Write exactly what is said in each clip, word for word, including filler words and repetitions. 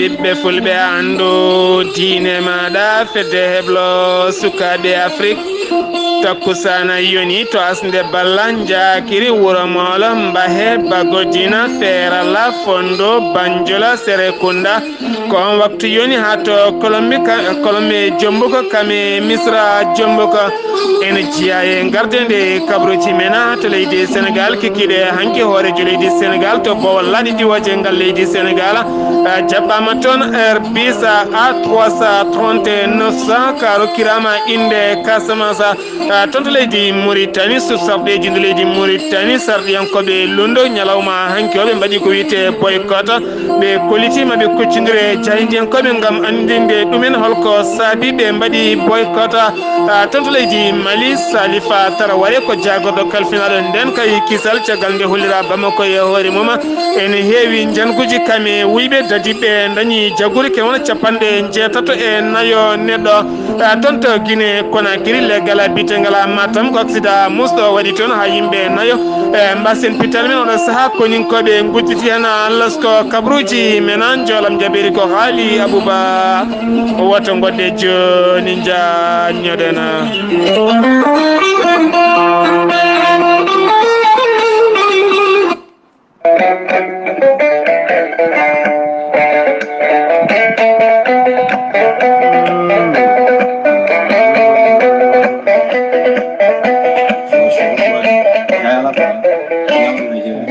Ɓiɓɓe fulɓe, anndu diine maaɗa, fedde heblo sukaaɓe Afrik. Takkusaana yoni to asnde balla, njaakiri wuro moolo, mbahe, bagodina, feerala, fondo, banjola, serekunda. Ko on waktu yoni haa to Kolombi, ka-, Kolombi jombuko kame Misra jombuko. Ene jeyaa e ngardeende kabruuji men to leydi Senegaal, kikiiɗe hanki hooreejo leydi Senegaal to Bowal Laaɗe Diwooje ngal leydi Senegaal, eh, jaɓɓaama toon Airbus A trois cent trente et neuf cent, ka rokkiraama innde Casamance, eh, toon to leydi Mauritanie, sous sarɗeeji ndu leydi Mauritanie, sarɗiyankooɓe lunndo ñalawma hanki o ɓe mbaɗi ko wiyetee boycott. Ɓe kolliti ma ɓe kuccondire e jaayndiyankooɓe ngam anndinde ɗumen holko saabi ɓe mbaɗi boycott. Ah, toon to leydi Mali, Salifa Taraware ko jaagorɗo kalfinaaɗo nden kay kisal caggal nde hollira Bamako e hoore mum. Ene heewi njanguji kame wuyɓe dadi ɓe dañi jagguri ke wona capanɗe jeetato e nayo neɗɗo. Ah, toon to Guinée Conakry, leggal bitengal Matam ko accident musɗo waɗi toon haa yimɓe nayo, eh, mbasen pital men oɗo sahaa koninkooɓe ngujjiti heen lasko kabruuji men. An joolam jaɓiri ko haali Abuba. Woto ngodde jooni njaanñoɗen.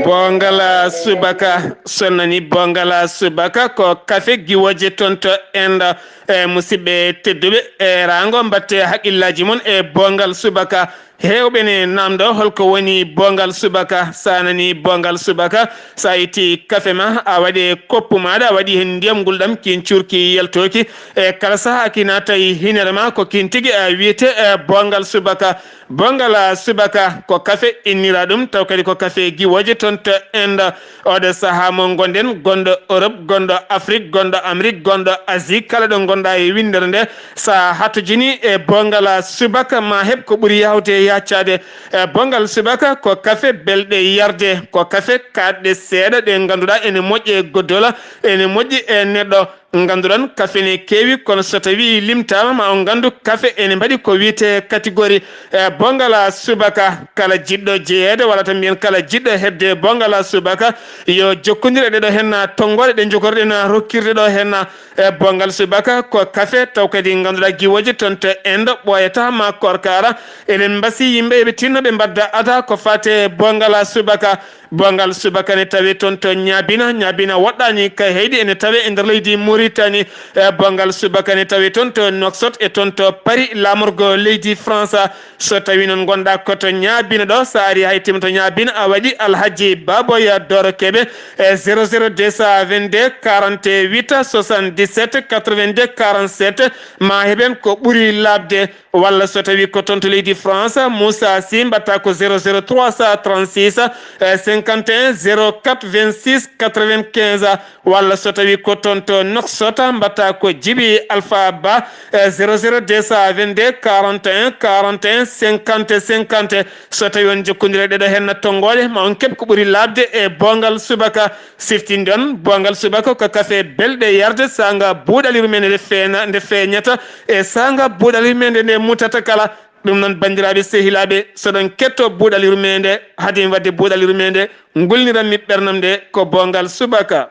Bongal subaka, sonnani bongal subaka ko kafe giwoje toon to Inde. E musidɓe tedduɓe, e raango mbatte haqillaji mon e bongal subaka. Heewɓe ne namdo holko woni bongal subaka. Sa nani bongal subaka, sa itti kafe ma, a waɗi e koppu maɗa, a waɗi hen ndiyam ngulɗam, kin curki yaltoki. E kala saha ki naata e hinere ma, ko kin tigi a wiyete e bongal subaka. Bongal subaka ko kafe innira ɗum, taw kadi ko kafe giwoje toon to Inde. Oɗo saha mo gonɗen, gonɗo Europe, gonɗo Afrique, gonɗo Amérique, gonɗo Asie, kala ɗo gonɗa e winndere nde, sa hattojini e bongal subaka ma heɓ ko ɓuri yawde e yaccade. E bongal subaka ko kafe belɗe yarde, ko kafe kaɗɗe seeɗa ɗe ngannduɗa ene moƴƴi e goddola, ene moƴƴi e neɗɗo. Ngannduɗon kafe ne keewi, kono so tawi limtama ma on nganndu kafe ene mbaɗi ko wiyete catégorie. E bongal subaka, kala jiɗɗo jeyeede walla tan mbiyen kala jiɗɗo heɓde bongal subaka, yo jokkondir e ɗeɗo hen tonngoɗe ɗe jogorɗen rokkirde ɗo hen. E bongal subaka ko kafe taw kadi ngannduɗa giwoje toon to Inde ɓooyata ma korkara. Eɗen mbasi yimɓe eɓe tinno ɓe mbadda ada ko fate bongal subaka. Bongal subaka ne tawe toon to Ñaabina. Ñaabina woɗɗani Kayhayɗi, ene tawe e nder leydi Mauritanie. E bongal subaka ne tawe toon to Nouakchott e toon to Paris, laamorgo leydi France. So tawi noon ngonɗa ko to Ñaabina ɗo, sa ari hay timo to Ñaabina, a waɗi Alhaji Baboya Doro Kebe e zéro zéro deux cent vingt-deux quarante-huit soixante-dix-sept quatre-vingt-deux quarante-sept, ma heɓen ko ɓuri laaɓde. Walla so tawi ko toon to leydi France, Moussa Sy, mbatta ko zéro zéro trois cent trente-six, eh, cinquante et un zéro quatre vingt-six quatre-vingt-quinze. Walla so tawi ko toon to Nouakchott, mbatta ko Djiby Alpha Ba, eh, zéro zéro deux cent vingt-deux quarante et un quarante et un cinquante cinquante. So tawi on jokkondire ɗeɗo hen tonngoɗe, ma on keɓ ko ɓuri laaɓde e bongal subaka. Siftinde on, bongal subaka ko kafe belɗe yarde, saanga buuɗaliru men nde feena-, nde feeñata, e saanga buuɗaliru men nde nde mutata kala. Ɗum noon, banndiraaɓe sehilaaɓe, so ɗon ketto buuɗaliru men nde, hade mi waɗde buuɗaliru men nde, ngulniran mi ɓernam nde ko bongal subaka.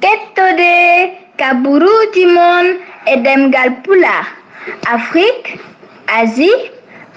Kettode kaburuuji mon e ɗemngal Pulaar, Afrique, Asie,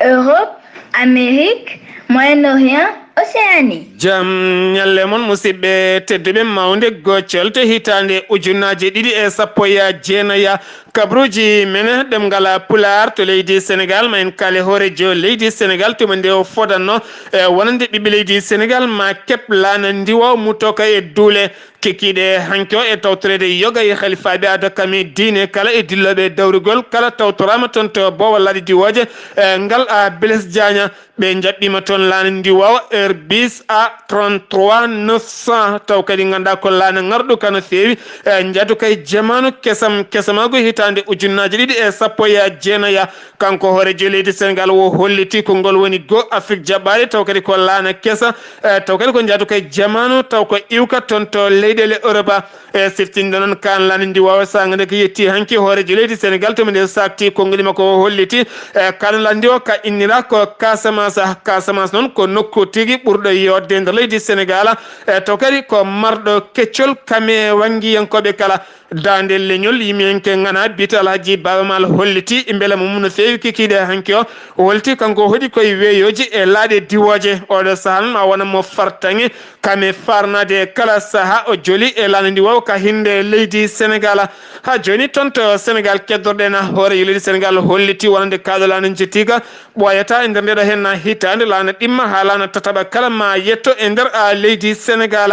Europe, Amérique, Moyen-Orient, Océanie. Jam ñalle mon, musidɓe tedduɓe, mawnde goccol to hitaande ujunnaaje ɗiɗi e sappo e jeenaya. Kabruuji men ɗemngal Pulaar to leydi Senegaal, ma en kaale hooreejo leydi Senegaal tuma nde o fodanno, e wonande ɓiɓɓe leydi Senegaal ma keɓ laana ndiwo mutoka e duule. Kikiiɗe hanki o e tawtoreede yoga e halifaaɓe aada kam e diine kala e dillooɓe dawrugol kala tawtoraama toon to Boowal Laaɗe Diwooje, e ngal a Blaise Diagne. Ɓe njaɓɓiima toon laana ndiwo Airbus A Trente-trois neuf cent, taw kadi ngannduɗaa ko laana ngarɗo kano feewi, e njaadu kay jamaanu kesam kesamaagu hitaande ujunnaaji ɗiɗi e sappo e jeenaya. Kanko hooreejo leydi Senegal o holliti ko ngol woni go Afrik jaɓɓaade, taw kadi ko laana kesa, e taw kadi ko njaadu kay jamaanu, taw ko iwka toon to leyɗeele Europa. E siftinɗo noon kaan laana ndi waawa saanga nde ko yetti hanki hooreejo leydi Senegal, to mi nde sakti konnguli makko o holliti, e kaan laana ndi o ka innira ko Casamance. Casamance noon ko nokku tigi ɓurɗo yooɗde nder leydi Senegal, e taw kadi ko marɗo keccol kame wanngiyankooɓe kala. Daande leñol yimiyanke ngana biyte Alhaji Baaba Maal holliti mbela mum no feewi kikiiɗe hanki o, holti kanko hoɗi koye weeyooji e laaɗe diwooje. Oɗo sahaa noon ma wona mo fartaŋe kame farnaade e kala sahaa o joli e laana ndi waawa ka hinnde leydi Senegal. Haa jooni toon to Senegal keddorɗen, hooreejo leydi Senegal holliti wonande kaaɗo laana njettiika ɓooyata e nder ndeɗo henna hitaande, laana ɗimma haa laana tataɓa kala ma yetto e nder a leydi Senegal.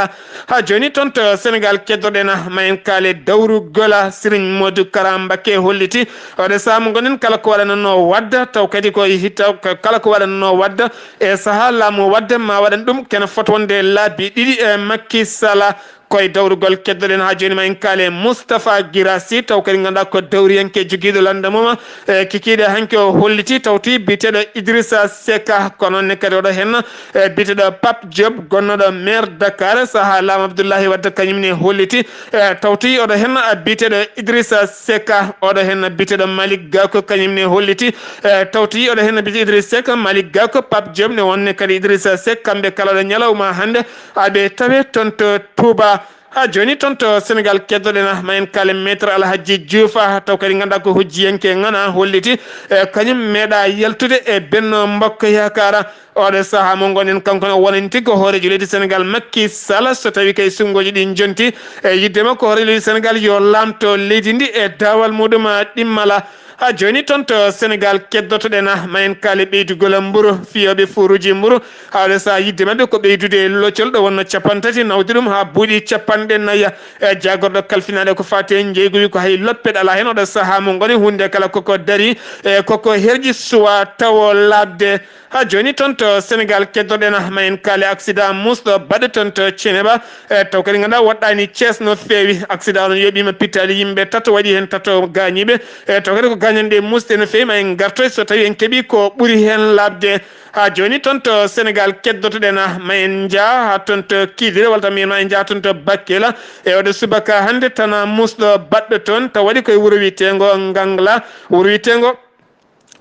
Haa jooni toon to Senegal keddorɗen, ma en kaale dawrugol Serigne Modou Kara Mbacké holliti oɗo sahaa mo ngonɗen kala ko waɗanano wadda, taw kadi ko hita-, kala ko waɗanano wadda e sahaa laamu wadda ma waɗan ɗum kene foti wonde laabi ɗiɗi e Macky Sall. Koye dawrugol keddorɗen haa jooni ma en kaale Moustapha Guirassy, taw kadi ngannduɗaa ko dawriyanke jogiiɗo lannda mum, e kikiiɗe hanki o holliti tawti biyeteeɗo Idrissa Seck, kono ne kadi oɗo henna, e biyeteeɗo Pape Diop, gonnoɗo maire Dakar, sahaa laamu Abdoulaye Wade, kañum ne holliti, e tawti oɗo henna biyeteeɗo Idrissa Seck, oɗo henna biyeteeɗo Malick Gakou, kañum ne holliti, e tawti oɗo henna biyeteeɗo Idrissa Seck, Malick Gakou, Pape Diop ne wonne kadi Idrissa Seck, kamɓe kala ɗo ñalawma hannde aɓe tawe toon to Touba. Haa jooni toon to Senegal keddorɗen, ma en kaale Maître Alhaji Diouf, taw kadi ngannduɗaa ko hujjiyanke ngana holliti, e kañum meeɗa yaltude e Benno Mbokk Yaakaar. Oɗo sahaa mo ngonɗen kanko ne wonani tigi ko hooreejo leydi Senegal Macky Sall, so tawi kay sunngoji ɗi jonti e yidde makko hooreejo leydi Senegal yo laamto leydi ndi e daawal muɗum ɗimmala. Haa jooni toon to Senegal keddotoɗen, ma en kaale ɓeydugol mburu, fiyooɓe fuuruuji mburu, haa oɗo sahaa yidde maɓɓe ko ɓeydude locol ɗo wonno capanɗe tati nawde ɗum haa buuɗi capanɗe nayi. E jaagorɗo kalfinaɗo ko faati e njeygu wi ko hay loppet alaa heen oɗo sahaa mo ngoni huunde kala koko darii, e koko herƴi suwaa tawo laaɓde. Haa jooni toon to Senegal keddorɗen, ma en kaale accident muusɗo baɗɗo toon to Ceneba, e taw kadi ngannduɗaa woɗɗaani Thiès no feewi. Accident o noon yooɓiima pittaali yimɓe tato, waɗi heen tato gaañiiɓe, e taw kadi ko gaañanɗe muusɗe no feewi. Ma en ngartoy so tawi en keɓii ko ɓuri heen laaɓde. Haa jooni toon to Senegal keddotoɗen, ma en njaa haa toon to Kidira walla tan mbiyen ma en njaa toon to Bakkela. E oɗo subaka hannde tana muusɗo baɗɗo toon, taw waɗi koye wuro wiyeteengo Ngangla, wuro wiyeteengo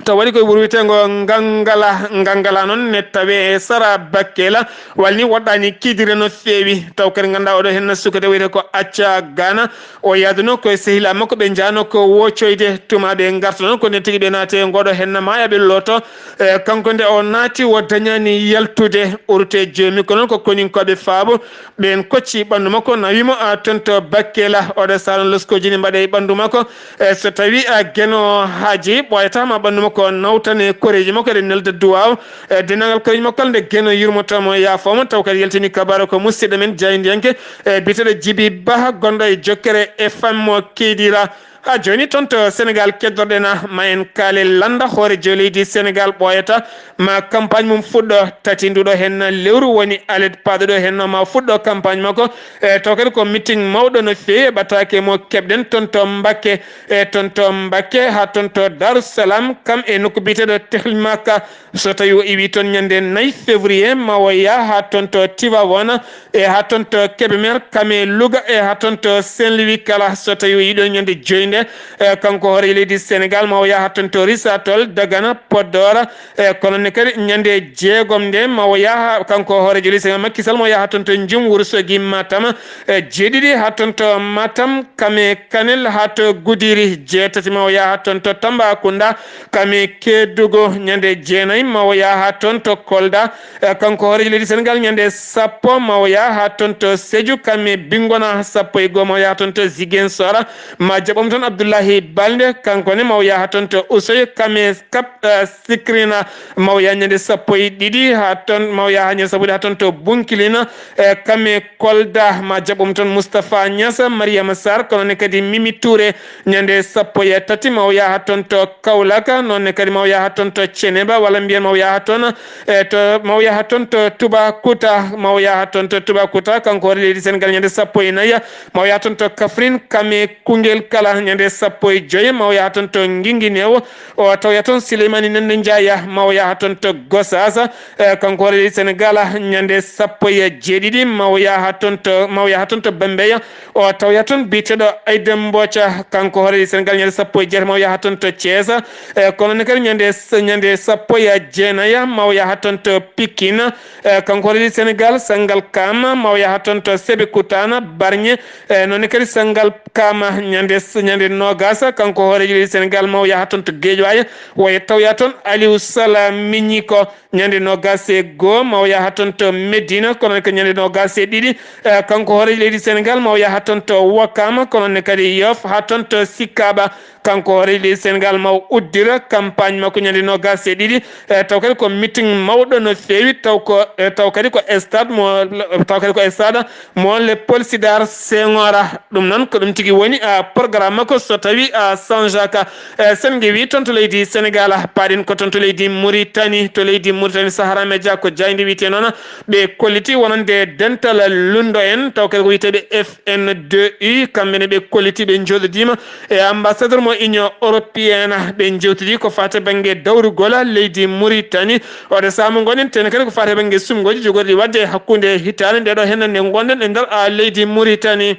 taw waɗi koye wuro wiyeteengo Ngangala. Ngangala noon ne tawe e sara Bakkela, walla ni woɗɗaani Kidira no feewi. Taw kadi ngannduɗaa oɗo henna suka de wiyetee ko Acca Gana, o yaaduno koye sehilaa makko, ɓe njaano ko wocoyde. Tuma ɓe ngarta noon ko nden tigi ɓe naate e ngoɗo henna maaya ɓe looto. E kanko nde o naati o dañaani yaltude, urte joomi ko noon ko koninkooɓe faabo. Ɓeen kocci ɓanndu makko nawii mo a toon to Bakkela. Oɗo sahaa noon loskooji ne mbaɗe e ɓanndu makko. E so tawi a geno haaji ɓooyata ma ɓanndu makko nawtane koreeji makko eɗen nelda duwaaw. E denndaangal koreeji makko kala nde geno yurmoto mo yaafoo mo taw kadi yaltini kabaru ko musidɗo men jaayndiyanke e biyeteeɗo Jibi Bah gonɗo e jokkere F M mo Kidira. Haa jooni toon to Senegal keddorɗen, ma en kaale lannda hooreejo leydi Senegal ɓooyata ma campagne mum fuɗɗo tati nduɗo heen lewru woni alet paaɗo ɗo heen ma fuɗɗo campagne makko. E taw kadi ko meeting mawɗo no feewi e ɓataake mo keɓɗen toon to Mbakke, e toon to Mbakke haa toon to Darou Salam kam e nokku biyeteeɗo Tehlimaka. So tawi o iwi toon ñande nayi février ma o yaha haa toon to Tivaouane, e haa toon to Kébémer, kame Louga, e haa toon to Saint-Louis kala. So tawi o yiɗo ñande joynde, e kanko hoore leydi Sénégal ma o yaha haa toon to Risatol, Dagana, Podor, e kono ne kadi ñande jeegom nde ma o yaha kanko hoorejo leydi Sénégal Macky Sall ma o yaha haa toon to Ndioum, Wourossogui, Matam, e jeeɗiɗi haa toon to Matam, kame Kanel haa to Goudiri, jeetati ma o yaha haa toon to Tambacounda, kame Kédougou, ñande jeenayi ma o yaha haa toon to Kolda, e kanko hoorejo leydi Sénégal ñande sappo ma o yaha haa toon to Sédhiou, kame Bingona, sappo e goo ma o yaha haa toon to Ziguinchor, ma jaɓom Abdullahi Balde, kanko ne maw yaha toon to Usoy, Kame Kap, eh, Sikrina, maw yaha ñande sappo e ɗiɗi ha toon, maw yaha ñande sappo e ɗiɗi ha toon to Bunkilina, eh, Kame Kolda, ma jaɓɓum toon Moustapha Niass, Mariama Sarr, kono ne kadi Mimi Touré, ñande sappo e tati, maw yaha toon to Kaolack, noon ne kadi maw yaha toon to Ceneba, walla mbiyen maw yaha toon, eh, to, maw yaha toon to Toubacouta, maw yaha toon to Toubacouta, kanko hoore leydi Sénégal ñande sappo e nayi, maw yaha toon to Kaffrine, Kame Koungheul kala ñande sappo e joyi, maw yaha toon to Guinguinéo, o tawya toon Souleymani Nende Ndiaye, maw yaha toon to Gossas, eh, kanko hoore leydi Sénégal ñande sappo e jeeɗiɗi, maw yaha toon to, maw yaha toon to Bambey, o tawya toon biyeteeɗo Aïda Mbodj, kanko hoore leydi Sénégal ñande sappo e jeetati, maw yaha toon to Thiès, eh, kono ne kadi ñande, ñande sappo e jeenayi, maw yaha toon to Pikine, eh, kanko hoore leydi Sénégal, Sangal Kam, maw yaha toon to Sébikotane, Bargny, eh, noon ne kadi Sangal Kam, ñande, ñande noogas, kanko hooreejo leydi Sénégal, maw yaha toon to Guédiawaye, o tawya toon Aliou Sala Migniko, ñande noogas e goo, maw yaha toon to Médina, kono ko ñande noogas e ɗiɗi, eh, kanko hooreejo leydi Sénégal, maw yaha toon to Ouakam, kono ne kadi Yoff, ha toon to Sicap, kanko hooreejo leydi Sénégal, maw uddira campagne makko ñande noogas e ɗiɗi, eh, taw kadi ko meeting mawɗo no feewi, taw ko, eh, taw kadi ko stade mo, taw kadi ko stade mo Léopold Sédar Senghor. Ɗum noon ko ɗum tigi woni, ah, programme makko so tawi, ah, Sanjaka, eh, sen ngewi toon to leydi Sénégal, paaɗen ko toon to leydi Mauritanie, to leydi Mauritanie Sahara Média ko jaaynde wiyetee noon ɓe kolliti wonande dental lundo en, taw kadi ko wiyeteeɓe F N deux U, kamɓe ne ɓe kolliti ɓe njooɗodiima e ambassadeur mo Union Européenne, ɓe njewtidi ko faati bannge dawrugol leydi Mauritanie. Oɗo sahaa mo ngonɗen tene kadi ko faati bannge sumgooji jogorɗi waɗde hakkunde hitaande nde ɗo hennande ngonɗen e nder, a, leydi Mauritanie.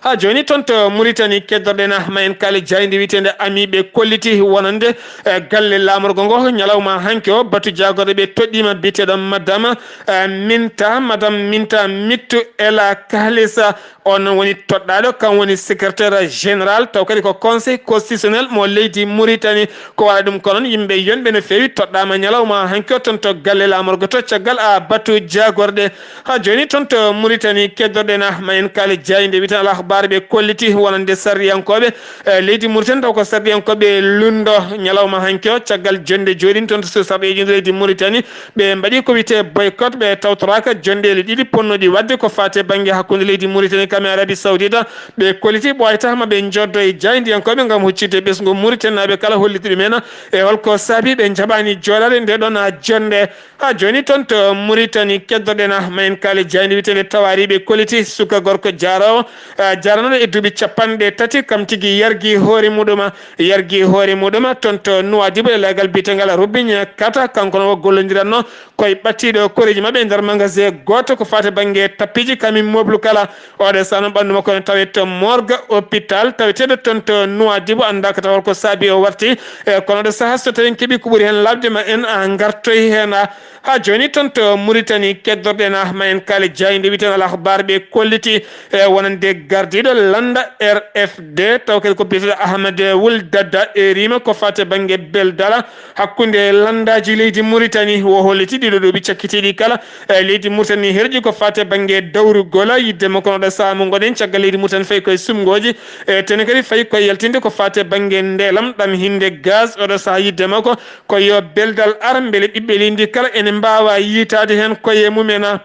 Ha jooni toon to Mauritanie keddorɗen ma en kaali jaaynde wiyeteende Ami ɓe kolliti wonande, eh, galle laamorgo ngo ñalawma hanki o batu jaagorɗe ɓe toɗɗiima biyeteeɗo madame, eh, Minta, madame Minta Mittu Ela Kalisa. On noon woni toɗɗaaɗo, kam woni secrétaire général, taw kadi ko Conseil constitutionnel mo leydi Mauritanie. Ko waɗa ɗum ko noon, yimɓe yonɓe no feewi toɗɗaama ñalawma hanki o toon to galle laamorgo to caggal a batu jaagorɗe. Ha jooni toon to Mauritanie keddorɗen ma en kaali jaaynde wiyeteende Al Akhbar ɓe kolliti wonande sarɗiyankooɓe, eh, leydi Mauritanie taw ko sarɗiyankooɓe lundo ñalawma hanki o caggal jonnde jooɗiinde toon to suudu sarɗiyeeji leydi Mauritanie. Ɓe mbaɗi ko wiyetee boycott, ɓe tawtoraaka jonndeeli ɗiɗi ponnooɗi waɗde ko faati e bannge hakkunde leydi Mauritanie kam e Arabie Saoudite. Ɓe kolliti ɓooyata ma ɓe njoddo e jaayndiyankooɓe ngam huccitde ɓesngu Mauritanie naaɓe kala holliti ɗum en e holko saabi ɓe njaɓaani jooɗaade nde ɗon jonnde. Ha jooni toon to Mauritanie keddorɗen ma en kaali jaaynde wiyeteende Tawaari ɓe kolliti suka gorko jaaroowo, ah, jaaranooɗo e duuɓi capanɗe tati kam tigi yargi hoore muɗum, yargi hoore muɗum toon to Nouadhibou e leegal biyetengal Robigne Kata, kanko no o gollondiranno koye ɓattiiɗo koreeji maɓɓe e nder magasin gooto ko faati bannge tappiiji kam immeuble kala. Oɗo sahaa noon ɓanndu makko ne tawee to morgue hôpital taweteeɗo toon to Nouadhibou, anndaaka taw holko saabi o warti. E kono ɗo sahaa so tawi en keɓii ko ɓuri heen laaɓde ma en, a, ngartoy heen, a. Ha jooni toon to Mauritanie keddorɗen ma en kaali jaaynde wiyeteende Al Akhbar ɓe kolliti, e, wonande gardiiɗo lannda R F D taw kadi ko biyeteeɗo Ahmed Wul Dadda e rima ko faati bannge beldal hakkunde lanndaaji leydi Mauritanie. O holliti ɗiɗo duuɓi cakkitiiɗi kala, e, leydi Mauritanie herƴi ko faati bannge dawrugol yiɗde makko no ɗo sahaa mo ngoɗen caggal leydi Mauritanie fayi koye sumngooji, e, tene kadi fayi koye yaltinde ko faati bannge ndeelam ɗam hinde gaz. Oɗo sahaa yiɗde makko ko yo beldal ar mbele ɓiɓɓe leydi kala ene mbaawa yiitaade heen koye mumen.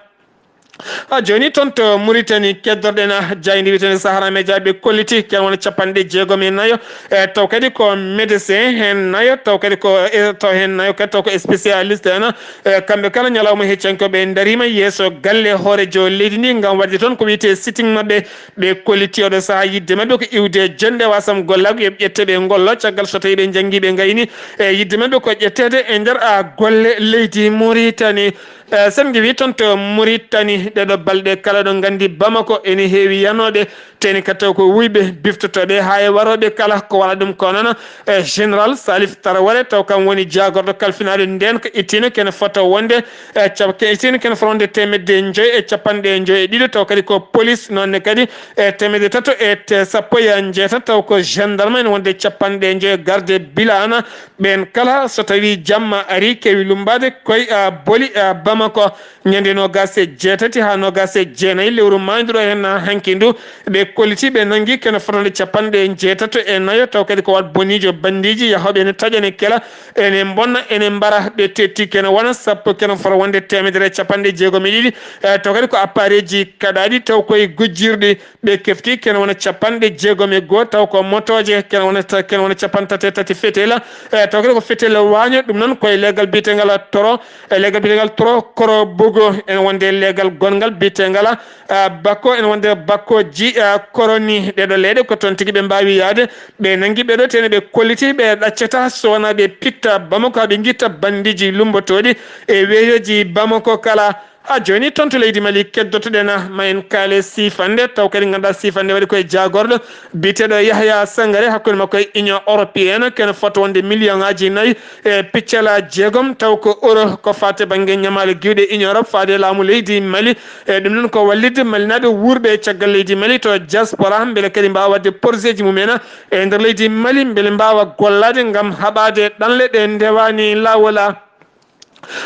Ha jooni toon to Mauritanie keddorɗen jaaynde wiyeteende Sahara Média ɓe kolliti ken wona capanɗe jeegom e nayo, e taw kadi ko médecin heen nayo, taw kadi ko, e, taw heen nayo kadi taw ko spécialiste en, e, kamɓe kala ñalawma heccankoɓe ndariima yeeso galle hoorejo leydi ndi ngam waɗde toon ko wiyetee sitting maɓɓe. Ɓe kolliti oɗo sahaa yiɗde maɓɓe ko iwde jonnde wasam gollaagu, yo ɓe ƴette ɓe ngollo caggal so tawi ɓe njanngi ɓe ngayni. E yiɗde maɓɓe ko ƴetteede e nder a golle leydi Mauritanie. E, sen ngewi toon to Mauritanie, ɗeɗo balɗe kala ɗo nganndi Bamako ene heewi yanooɓe, teni kadi taw ko wuyɓe biftotooɓe haa e warooɓe kala ko waɗa ɗum ko noon. E, Général Salif Traoré taw kam woni jaagorɗo kalfinaaɗo ndeen ko ittiino kene fota wonde, e, cap-, ke ittiino kene fota wonde teemedde njoy e capanɗe njoy e ɗiɗo, taw kadi ko police, noon ne kadi, e, teemedde tato e te-, sappo e njeetati, taw ko gendarme ene wonde capanɗe njoy garde bilana. Ɓeen kala so tawi jamma ari kewi lummbaade koye, a, boli, a, Bamako. Ñande noogas e jeetati haa noogaas e jeenayi lewru maayduɗo heen hanki ndu, ɓe kolliti ɓe nanngi kene fotande capanɗe jeetato e nayo, taw kadi ko waɗ boniijo bandiiji yahooɓe ene taƴa, ene kela, ene mbonna, ene mbara, ɓe tetti kene wona sappo, kene fota wonde teemedere e capanɗe jeegom e ɗiɗi, e taw kadi ko appareeji kaɗaaɗi, taw koye gujjirɗi, ɓe kefti kene wona capanɗe jeegom e goo, taw ko motooje kene wona, kene wona capanɗe tati e tati fetela, e taw kadi ko fetela waaño, ɗum noon koye leegal biyetengal Toro, e leegal biyetengal Toro Koro Bogo, ene wonde leegal gonngal biyetengal, a, Bakko, ene wonde Bakkoji, a, Koroni, ɗeɗo leyɗe ko toon tigi ɓe mbaawi yahde, ɓe nanngi ɓeɗo tene ɓe kolliti ɓe ɗaccata so wonaa ɓe pitta Bamako, haa ɓe ngitta bandiiji lumbotooɗi e weeyoji Bamako kala. Haa jooni toon to leydi Mali keddotoɗen ma en kaale siifannde, taw kadi ngannduɗaa siifannde waɗi koye jaagorɗo biyeteeɗo Yahya Sangare hakkunde makko e Union Européenne, kene fota wonde million ŋaaji nayi e piccala jeegom, taw ko euro ko faate bannge ñamaale giwɗe Union Europe faade laamu leydi Mali. E ɗum noon ko wallitde Malinaaɓe wuurɓe caggal leydi Mali to diaspora, mbele kadi mbaawa waɗde porseeji mum en e nder leydi Mali, mbele mbaawa gollaade ngam haɓaade ɗanle ɗe ndewaani laawol.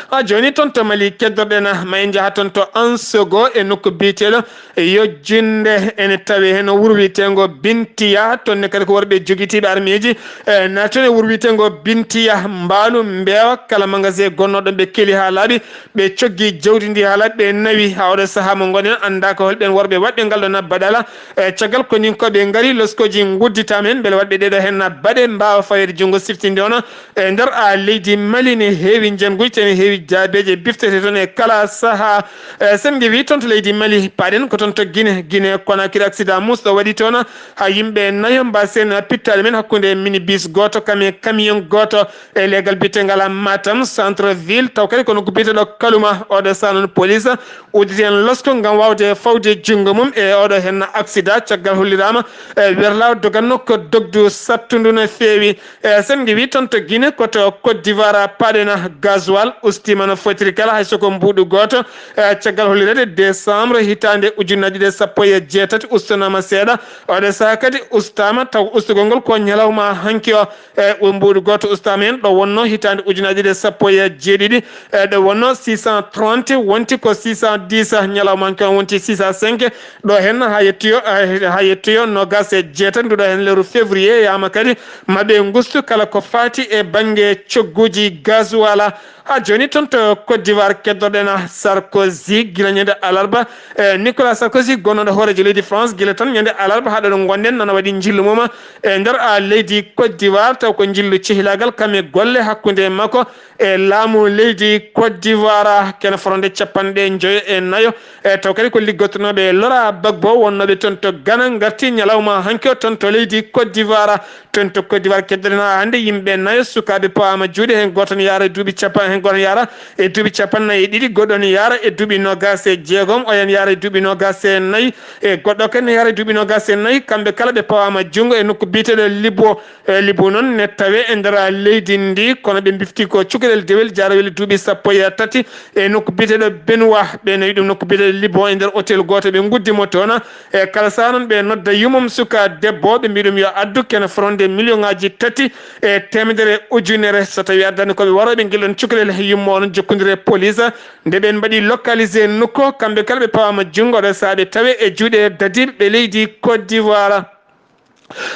Haa jooni toon to Mali keddoɗen ma en njaha toon to Ansogo e nokku biyeteeɗo Yojjinde, ene tawi heen wuro wiyeteengo Bintiya, toon ne kadi ko worɓe jogitiiɓe armeeji, e naati toon e wuro wiyeteengo Bintiya, mbaalu mbeewa kala magasin gonnooɗo ɓe keli haa laaɓi, ɓe coggi jawdi ndi haa laaɓi, ɓe nawi haa oɗo sahaa mo ngonɗen anndaa ko hol ɓeen worɓe waɗɓe ngal ɗoon baɗala. E caggal koninkooɓe ngari loskooji ngudditaama heen mbele waɗɓe ɗeɗo heen baɗe mbaawa faweede junngo siftinde on e nder a leydi Mali ne heewi njanguji, tene heewi jaabeeje biftete toon e kala sahaa. E, sen ngewi toon to leydi Mali, paaɗen ko toon to Gine. Gine Konakiri, accident musɗo waɗi toon, haa yimɓe nayo mbasen pittaali men hakkunde minibus gooto, kami-, camion gooto e leegal biyetengal Matam centre ville, taw kadi kono ko biyeteeɗo Kaluma, oɗo sahaa noon police udditi heen losko ngam waawde fawde junngo mum e oɗo heen accident, caggal holliraama e werlaaw doganno ko dogdu sattundu no feewi. E, sen ngewi toon to Gine, ko to Côte d'Ivoire paaɗen, gasoil ustiima no fotiri kala, hay so ko mbuuɗu gooto. E, caggal hollireede décembre hitaande ujunnaji ɗiɗi e sappo e jeetati, ustanaama seeɗa. Oɗo sahaa kadi ustaama, taw ustugol ngol ko ñalawma hanki o. E, mbuuɗu gooto ustaama heen ɗo wonno hitaande ujunnaji ɗiɗi e sappo e jeeɗiɗi, e, ɗo wonno six cent trente, wonti ko six cent dix, ñalawma hanki o wonti six cent cinq. Ɗo heen haa yettoyo, haa yettoyo noogaas e jeetati nduɗo heen lewru février, yaama kadi maɓe ngustu kala ko faati e bannge cogguuji gasoil. Haa jooni toon to Côte d'Ivoire keddoɗen Sarkozy gila ñande alarba. E, Nicolas Sarkozy gonnooɗo hooreejo leydi France gila tan ñande alarba haa ɗo ngonɗen nana waɗi njillu mum e nder a leydi Côte d'Ivoire, taw ko njillu cehilaagal kam e golle hakkunde makko e laamu leydi Côte d'Ivoire, kene fotande capanɗe njoyo e nayo. E taw kadi ko liggotonooɓe e Laurent Gbagbo wonnooɓe toon to Ghana ngarti ñalawma hanki o toon to leydi Côte d'Ivoire. Toon to Côte d'Ivoire keddoɗen haa hannde yimɓe nayo sukaaɓe pawaama juuɗe, heen gooto ne yaara e duuɓi capa-, heen gooto ne yaara e duuɓi capannayyi e ɗiɗi, goɗɗo ne yaara e duuɓi noogaas e jeegom, oya ne yaara e duuɓi noogaas e nayi, e goɗɗo kadi ne yaara e duuɓi noogaas e nayi. Kamɓe kala ɓe pawaama junngo e nokku biyeteeɗo Libo. E, Libo noon ne tawee e nder leydi ndi, kono ɓe mbifti ko cukalel dewel jaarawel duuɓi sappo e tati e nokku biyeteeɗo Benoit. Ɓe nawi ɗum nokku biyeteeɗo Libo e nder hôtel gooto, ɓe nguddi mo toon. E, kala sahaa noon ɓe nodda yummum suka debbo, ɓe mbi ɗum yo addu kene fotande million ŋaaji tati e teemedere ujunere. So tawii addaani ko ɓe warooɓe ngel ɗoon cukalel yumma o noon jokkondire e police. Nde ɓeen mbaɗi localisé nokku, kamɓe kala ɓe pawaama junngo, oɗo sahaa ɓe tawee e juuɗe dadiiɓe ɓe leydi Côte d'Ivoire.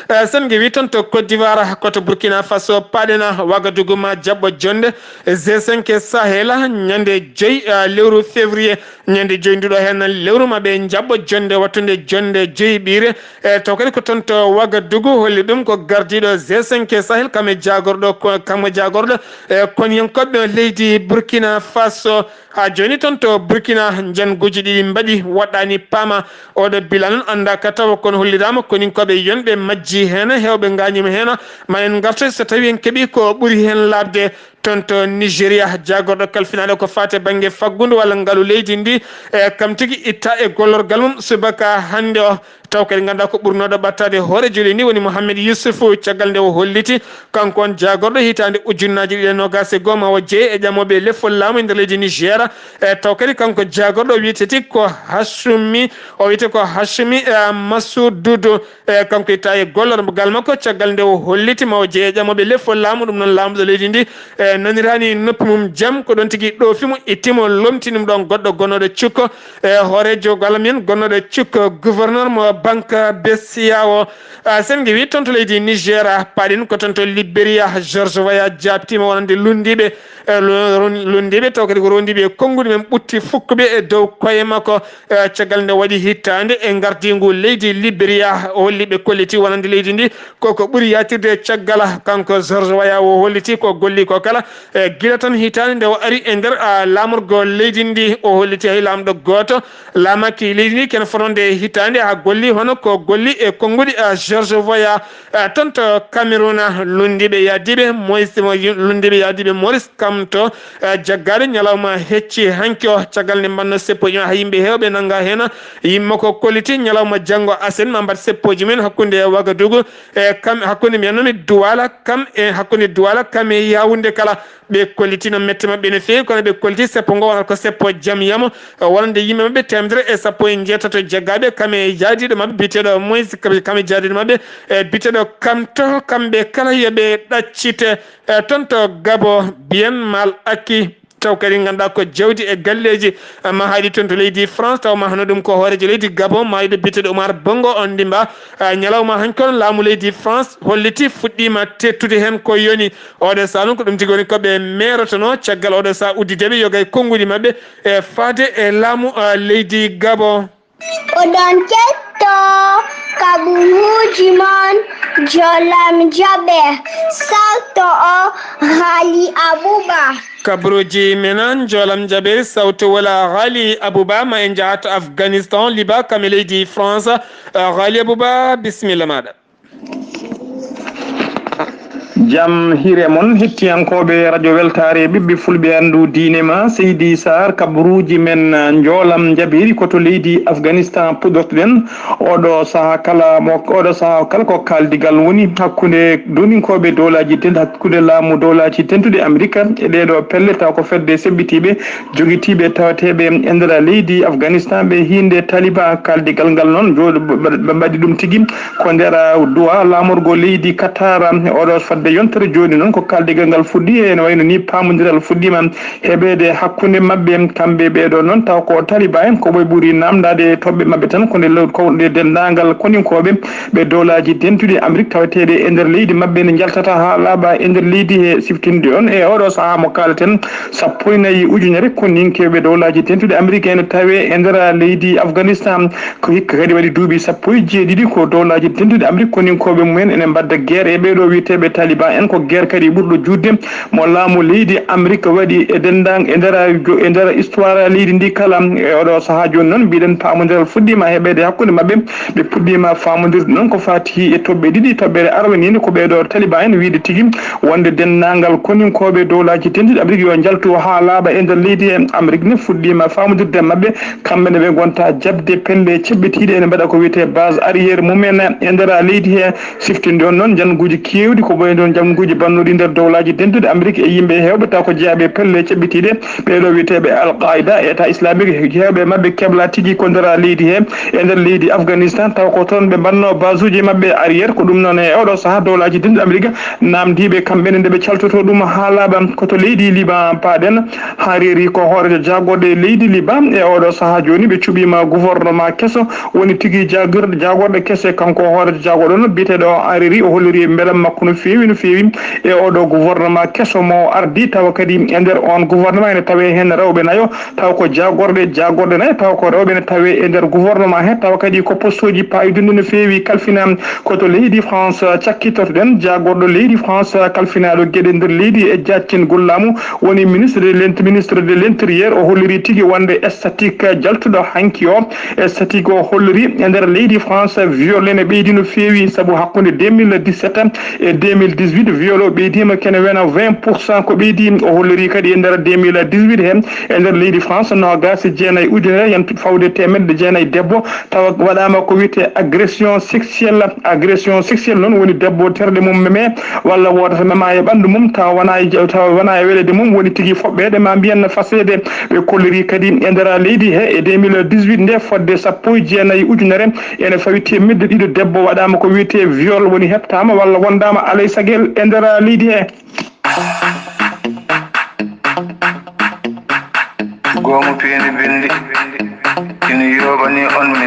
Eh, sen ngewi toon to Côte d'Ivoire, ko to Burkina Faso paaɗen, Wagadugu ma jaɓɓo jonnde G cinq Sahel ñande joyi, eh, lewru février, ñande joyi nduɗo heen lewru ma ɓe jaɓɓo jonnde wattunde jonnde joyi ɓiire. Eh, taw kadi ko toon to Wagadugu holli ɗum ko gardiiɗo G cinq Sahel kam e jaagorɗo ko, kam e jaagorɗo, eh, koniyankooɓe leydi Burkina Faso. Haa jooni toon to Burkina, njanguuji ɗiɗi mbaɗi, woɗɗaani paama. Oɗo bila noon anndaa ka tawa, kono holliraama koninkooɓe yonɓe majji heen, heewɓe ngaañiima heen. Ma en ngartoy so tawii en keɓii ko ɓuri heen laaɓde. Toon to Nigeria, jaagorɗo kalfinaaɗo ko faati e bannge faggudu walla ngalu leydi ndi, e kam tigi itta e gollorgal mum subaka hannde o. Taw kadi ngannduɗaa ko ɓurnooɗo ɓattaade hoore juli ndi woni Mohamed Yusuf, caggal nde o holliti kanko on jaagorɗo hitaande ujunnaaji ɗiɗi e noogaas e goo ma o jeeye e ƴamooɓe lefol laamu e nder leydi Niger. E taw kadi kanko jaagorɗo o wiyetee ko Hashumi, o wiyetee ko Hashumi, e, Masududu, e kanko itta e gollorgal makko caggal nde o holliti ma o jeeye e ƴamooɓe lefol laamu, ɗum noon laamɗo leydi ndi, e e, naniraani noppi mum jam, ko ɗoon tigi ɗoofi mo, itti mo, lomtini mo ɗoon goɗɗo gonnooɗo cukko, e, hooreejo golle men gonnooɗo cukko, gouverneur mo banque B C E A O. A, sen ngewi toon to leydi Niger, paaɗen ko toon to Liberia, George Weah jaabtiima wonande lunndiiɓe, e, lo-, ron-, lunndiiɓe taw kadi ko rondiiɓe e konnguɗi men ɓutti fukkuɓe e dow koye makko. E, caggal nde waɗi hittaande e ngardiingu leydi Liberia, o holli ɓe kolliti wonande leydi ndi ko ko ɓuri yaatirde caggal. Kanko George Weah o holliti ko golli ko kala, e, gila tan hitaande nde o ari e nder, a, laamorgo leydi ndi. O holliti hay laamɗo gooto laamaaki leydi ndi kene fotnde e hitaande haa golli hono ko golli e konnguɗi, a, George Weah, a, toon to Cameroun. Lunndiiɓe yahdiiɓe Moïse, mo yu-, lunndiiɓe yahdiiɓe Maurice Kamto, a, jaggaaɗo ñalawma hecci hanki o, caggal nde mbaɗno seppooji mum, haa yimɓe heewɓe nannga heen. Yimɓe makko kolliti ñalawma janngo aset maa mbaɗ seppooji mum en hakkunde Wagadugu e kam, hakkunde, mbiyanno-mi, Duwala kam e, hakkunde Duwala kam e Yaawunde kala. Ɓe kolliti no mette maɓɓe no feewi, kono ɓe kolliti seppo ngo wonata ko seppo jam yamo, wonande yimɓe maɓɓe teemedere e sappo e njeetato jaggaaɓe, kam e jaadiiɗo maɓɓe biyeteeɗo Moïse, kam e jaadiiɗo maɓɓe, e, biyeteeɗo Kamto, kamɓe kala yo ɓe ɗaccite, e, toon to Gabo, Bien Mal Acquis. Taw kadi ngannduɗaa ko jawdi e galleeji, a, mahaaɗi toon to leydi France, taw mahno ɗum ko hooreejo leydi Gabon, maayɗo biyeteeɗo Oumar Bongo Ondimba. A, ñalawma hanki on, laamu leydi France holliti fuɗɗiima teettude heen ko yoni. Oɗo saha noon ko ɗum tigi woni ko ɓe meerotonoo caggal oɗo saha uddideɓe yoga e konnguɗi maɓɓe e faade e laamu, a, leydi Gabon. Oɗon keɗto kaɓuruuji mon Jolam Jaɓe, sarto o Haali Abuba. Kaɓuruuji menan Jolam Jaɓe, sawto wala Haali Abuba, ma en njahat Afghanistan, Liba, kam e leydi France. Eh, Haali Abuba, bisimilla maaɗa. Jam hiire mon, hettiyankooɓe Radio Weltaare, ɓiɓɓe fulɓe, anndu diine ma, Seydi Saar, kaɓruuji men, eh, njoolam njaɓiri ko to leydi Afghanistan puɗɗortoɗen. Oɗo saha kala mo, oɗo saha kala ko kaaldigal woni hakkunde doninkooɓe dowlaaji dentuɗi, hakkunde laamu dowlaaji dentuɗi Amerika e ɗeeɗo pelle, taw ko fedde seɓɓitiiɓe jogitiiɓe tawateeɓe e nder leydi Afghanistan ɓe hiinde Taliban. Kaaldigal ngal noon jooɗo ɓe mbaɗi ɗum tigi ko nder duwa laamorgo leydi Qatar. Oɗo fadde yontere jooni noon ko kaaldigal ngal fuɗɗi, ene wayno ni paamondiral fuɗɗiima heɓeede hakkunde maɓɓe. Kamɓe ɓeeɗo noon taw ko Taliban en ko ɓe ɓuri namdaade e toɓɓe maɓɓe tan ko nde law-, ko nde denndaangal koninkooɓe ɓe dowlaaji dentuɗi Amerik taweteeɗe e nder leydi maɓɓe ne njaltata haa laaɓa e nder leydi he. Siftinde on e oɗo sahaa mo kaaleten, sappo e nayi ujunere koninkeeɓe dowlaaji dentuɗi Amerik ene tawe e nder leydi Afghanistan. Ko hikka kadi waɗi duuɓi sappo e jeeɗiɗi ko dowlaaji dentuɗi Amerik koninkooɓe mumen ene mbadda guerre e ɓeeɗo wiyeteeɓe Taliban en. Ko guerre kadi ɓurɗo juutde mo laamu leydi Amerik waɗi e denndaang-, e nder, e nder histoire leydi ndi kala. E oɗo sahaa jooni noon mbiɗen paamondiral fuɗɗiima heɓeede hakkunde maɓɓe. Ɓe puɗɗiima faamondirde noon ko faati e toɓɓe ɗiɗi. Toɓɓere arwaniinde ko ɓeeɗo Taliban en wiyde tigi wonde denndaangal koninkooɓe dowlaaji dentuɗi Amerik yo njaltu haa laaɓa e nder leydi he. Amerik ne fuɗɗiima faamondirde maɓɓe, kamɓe ne ɓe ngonta jaɓde pelle ceɓɓitiiɗe ene mbaɗa ko wiyetee base arrière mumen e nder leydi he. Siftinde on noon njannguuji keewɗi ko wayi noon njannguuji bannooɗi nder dowlaaji dentuɗi Amerik e yimɓe heewɓe taw ko jeyaaɓe pelle ceɓɓitiiɗe. Ɓeeɗo wiyeteeɓe Al Qaida e État Islamique, heewɓe maɓɓe kebla tigi ko nder leydi he, e nder leydi Afghanistan, taw ko toon ɓe mbanno basuuji maɓɓe arrière. Ko ɗum noon e oɗo sahaa dowlaaji dentuɗi Amerik namdiiɓe kamɓe ne nde ɓe caltoto ɗum haa laaɓa. Ko to leydi Liban paaɗen, Hariri ko hooreejo jaagorɗe leydi Liban e oɗo sahaa jooni ɓe cuɓiima gouvernement keso, woni tigi jaagir-, jaagorɗe kese. Kanko hooreejo jaagorɗe on biyeteeɗo Hariri o holliri mbelam makko no feewi, no feewi e oɗo gouvernement keso mo ardi, tawa kadi e nder on gouvernement ene tawe heen rewɓe nayo, taw ko jaagorɗe, jaagorɗe nayo, taw ko rewɓe ne tawe e nder gouvernement he, tawa kadi ko postuuji paayodinɗi no feewi kalfina. Ko to leydi France cakkitotoɗen, jaagorɗo leydi France kalfinaaɗo geɗe nder leydi e jaccingol laamu woni ministre de l'int-, ministre de l'intérieur, o holliri tigi wonde statique jaltuɗo hanki o. Statique o holliri e nder leydi France viol ene ɓeydi no feewi, sabu hakkunde deux mille dix-sept e deux mille dix-huit viol o ɓeydiima kene wena vingt pour cent ko ɓeydi. O holliri kadi e nder deux mille dix-huit he e nder leydi France noogaas e jeenayi ujunere yanti fawde teemedde jeenayi debbo tawa waɗaama ko wiyetee agression sexuelle. Agression sexuelle noon woni debbo terɗe mum meme walla woodata mema e ɓanndu mum tawa wona e je-, tawa wona e weleede mum, woni tigi foɓɓeede ma mbiyen no faseede. Ɓe kolliri kadi e nder leydi he e deux mille dix-huit nde fodde sappo e jeenayi ujunere ene fawi teemedde ɗiɗo debbo waɗaama ko wiyetee viol, woni heɓtaama walla wondaama alay sagel e nder leydi he.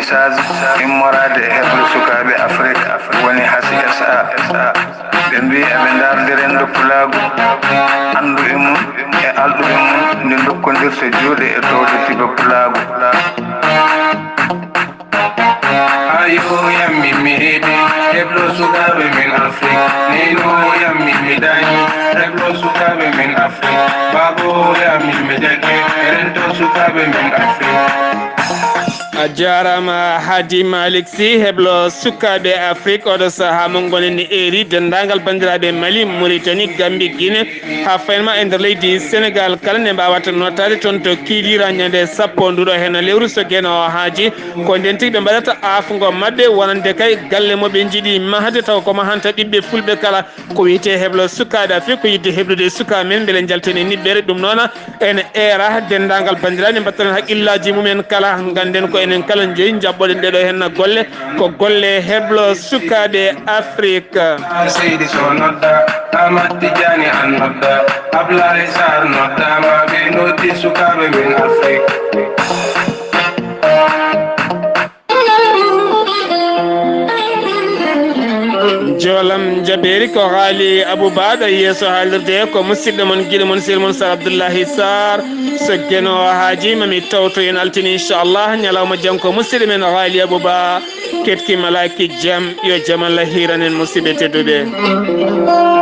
Sage immoraade e heblo sukaaɓe Afrik woni H S A. Ɓe mbii eɓe ndaarde renndo pulaagu, anndu e mum e alɗu e mum nde ndokkondirta juuɗe e towde tiba pulaagu. Ayo yammi mi heedi heblo sukaaɓe men Afrik. Neno yammi mi dañi heblo sukaaɓe men Afrik. Baabo yammi mi jaggi rento sukaaɓe men Afrik. A jaaraama Hadi Malik Sy, heblo sukaaɓe Afrik. Oɗo sahaa mo ngonen ni eeri denndaangal banndiraaɓe Mali, Mauritanie, Gambie, Guinée, haa faynma e nder leydi Sénégal kala nde mbaawata notaade toon to Kidira ñande sappo nduɗo heen lewru so geno haaji. Ko ndeen tigi ɓe mbaɗata aafngo maɓɓe wonande kay galle mo ɓe njiɗi mahde taw ko mahanta ɓiɓɓe fulɓe kala. Ko wiyetee heblo sukaaɓe Afrik ko yiɗde heblude e sukaaɓe men mbele njalten e niɓɓere. Ɗum noon ene eera denndaangal banndiraaɓe mbaɗtanen haqqillaaji mumen kala. Ngannden ko enen kala njeyi njaɓɓoɗen ɗeɗo henna golle. Ko golle heblo sukaaɓe Afrik. Seydi Sow nodda, Amat Tijaani an nodda, Ablaye Sarr noddaama, ɓe noddi sukaaɓe men Afrik. Joolam jabeeri ko Haali Abou Ba ɗo yeeso haalirde ko musidɗo mon giɗo mon sir mon Sar Abdoullahi Sarr. So geno haaji mami tawto en altini inchallah ñalawma janngo musidɗo men Haali Abou Ba. Ketki malaaki jam yo jam Allah hiiranen musidɓe tedduɓe.